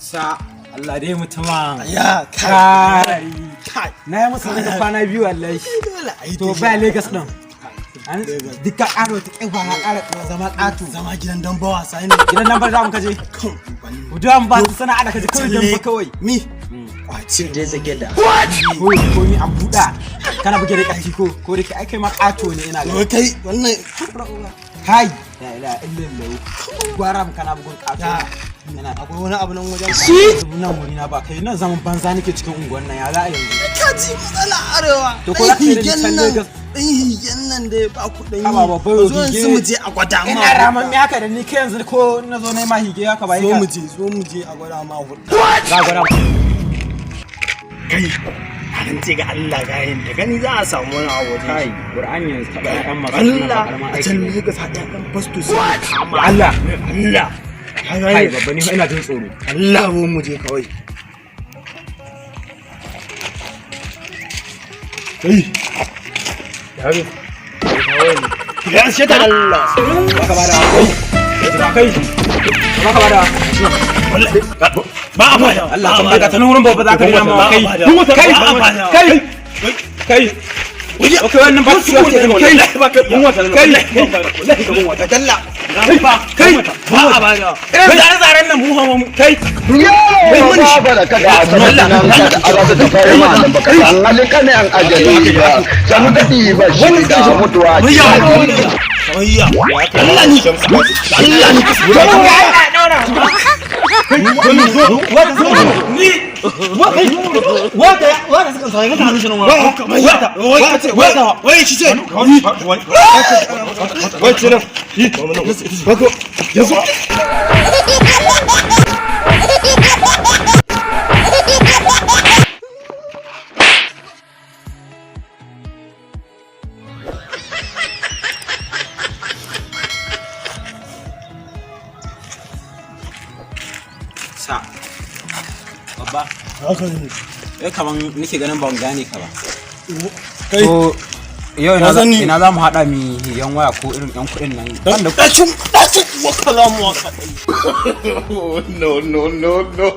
Sa Allah dai mutuma. Ya kai. Kai. Kai. Na yi masa daga kwana biyu wallahi. Dole a yi To ba Lagos din. An duka ƙara wata ƙiba na ƙara zama ƙato. Zama gidan dan ba wasa ne. Gidan nan ba za mu kaje. Kan ubanni. Buduwan ba su sana'a da kaje kawai dan ba kawai. Mi. Kwace. Ko ko ni an buɗa. Kana buge da ƙarfi ko ko da ke ai kai ma ƙato ne ina To ga. kai wannan Kai. La ilaha illallah. Gwara mu kana bugun ƙato. Ya. Yana Akwai wani abu nan wajen. shi nan wuri na ba kai nan zaman banza nake cikin unguwar nan ya za a yanzu. Ka ji matsala arewa. To ko za ka yi da Ɗan higen nisan nan. Lagos? Ɗan higen nan dai ba kuɗin yi. Haba babba yau Zo yanzu hige. mu je a gwada ma. Ina raman me haka da ni kai yanzu ko na zo na yi ma hige haka ba yi Zo ka. mu je, zo mu je a gwada ma hudda. Za a gwada mu. Kai. An ce ga Allah gayin da gani za a samu wani abu wajen. Kai, Qur'ani yanzu taɓa ƴaƴan masu Allah a can Lagos haɗe kan fasto sai kama. Allah. Allah. Ka Kai gane? babba ni fa ina jin tsoro. Allah zo mu je kawai. Kai. Yaro. Ya ce ta Allah. Baka bada kai. Kai. Baka bada. Ba a bada. Allah kan daga ta nan wurin babba za ka nuna ma kai. Kai. Kai. Kai. Okay, wannan ba su ce kai. Kai. Dalla. Kai. Ba a bada. Irin tsare-tsaren nan mu hawa mu kai. Yaro ba da kada a sanar da arasa ta fara ma nan baka san halin ka ne an ajali ba sanu daɗi ba shi da mutuwa ce. Ayya. Allah ni. Allah ni. Sa. Babba. Eh kaman nake ganin ban gane ka ba. Kai. To yau ina Ka san ni. ina za mu haɗa mi yan waya ko irin yan kuɗin nan. Ban da Ɗacin ɗacin wakala mu waka. No, no, no, no.